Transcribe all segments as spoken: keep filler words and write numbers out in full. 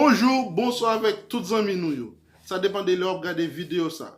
Bonjou, bonswa avèk tout zanmi nou yo. Sa depann de lè w ap gade videyo sa.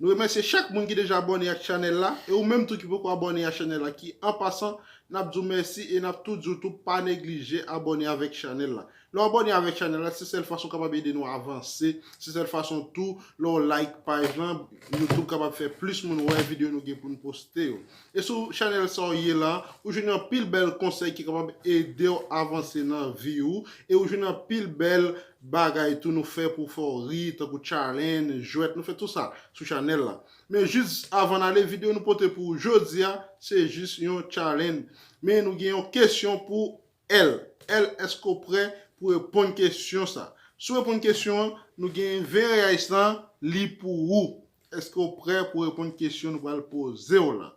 Nou remèsye chak moun ki deja abòne ak chanèl la, e ou menm tou ki poko abòne ak chanèl la, ki an pasan, n ap di w mèsi e n ap tou di w tou pa neglije abòne avèk chanèl la. Lè w abòne avèk chanèl la, se sèl fason w kapab ede nou avanse, se sèl fason tou, lè w like paj lan, YouTube kapab fè plis moun wè videyo nou gen pou n poste yo. E sou chanèl sa w ye la, ou jwenn anpil bèl konsèy ki kapab ede w avanse nan vi w, e ou jwenn anpil bèl bagay tou nou fè pou fè w ri, tankou challenge, jwèt, nou fè tou sa sou chanèl la. Men jis avan n ale, videyo nou pote pou ou jodi a, se jis yon challenge. Men nou gen yon kesyon pou L. L, èske w prè pou reponn kesyon sa? Si w reponn kesyon an, nou gen ven reyais lan, li pou ou. Èske w prè pou reponn kesyon nou pral poze w lan?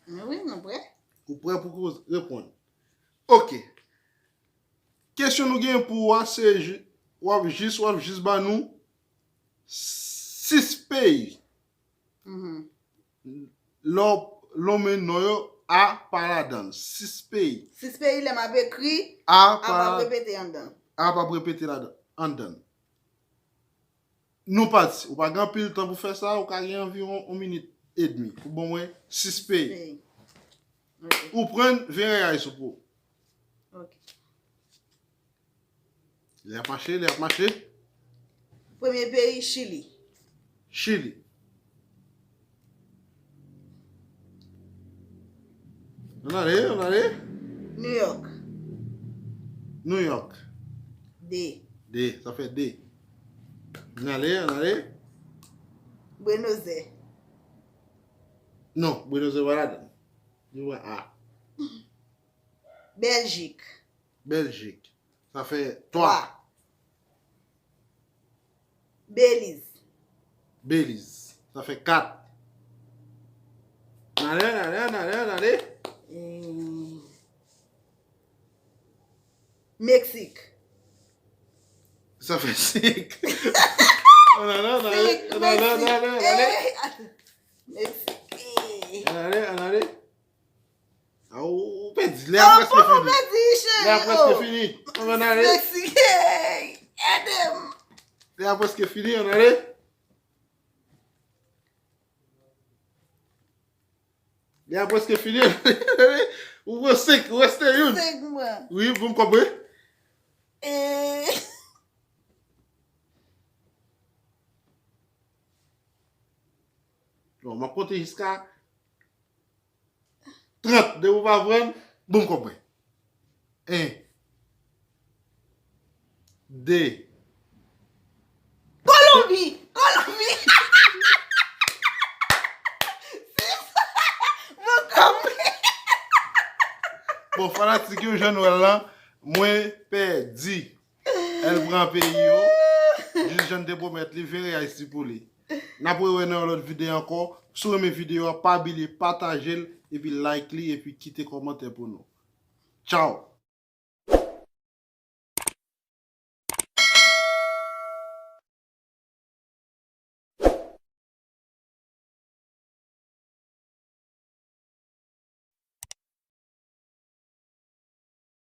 Men wi, mwen prè. Ou prè pou koz- reponn? Ok. Kesyon nou gen pou ou a, se ji- w ap jis, w ap jis ba nou sis peyi. Mhm. Lè w lonmen non yo, A pa ladan l. Sis peyi. Sis peyi lè m ap ekri, A a p ap pa repete anndan. A p ap repete ladan anndan l. Nou pati. Ou pa gen anpil tan pou fè sa, ou ka gen anviwon yon minit edmi. Ou ban mwen sis peyi. Peyi. Ok. Ou pran ven reyais ou pou. Ok. Lè ap mache, lè ap mache. Premye peyi, Chili. Chili. Ann ale, ann ale. New York. New York. De. De, sa fè de. Ann ale, ann ale. Bwenozè. Non, Bwenozè pa ladan. Li wè A. Bèljik. Bèljik. Sa fè twa. Beliz. Beliz. Sa fè kat. Ann ale, ann ale, ann ale, ann ale. Eh, Meksik. Sa fè senk. Ann ale, ann ale, ann ale, ann ale, ann ale. Meksik. Eh. Ann ale, ann ale. A, ou ou pèdi. Lè a prèske fini. Pèdi, cheri. Lè a prèske fini. Ann ale. Meksik. Eh, ede m. Lè a prèske fini, ann ale. Lè a prèske fini. Ou pran senk, ou reste youn. Senk mwa. Wi, pou m konprann. Eh. Bon, m ap konte jiska trant, depi w pa pran, bon, m konprann. En. De. Kolonbi! Kolonbi! Sis! Mwen konprann. Bon, fanatik yo, jan nou wè l lan, mwen pèdi. L pran peyi yo. Jis jan n te pwomèt li, ven reyais li pou li. N ap rewè nan yon lòt videyo ankò. Si w renmen videyo a, pa bliye pataje l, epi like li, epi kite kòmantè pou nou. Tchao!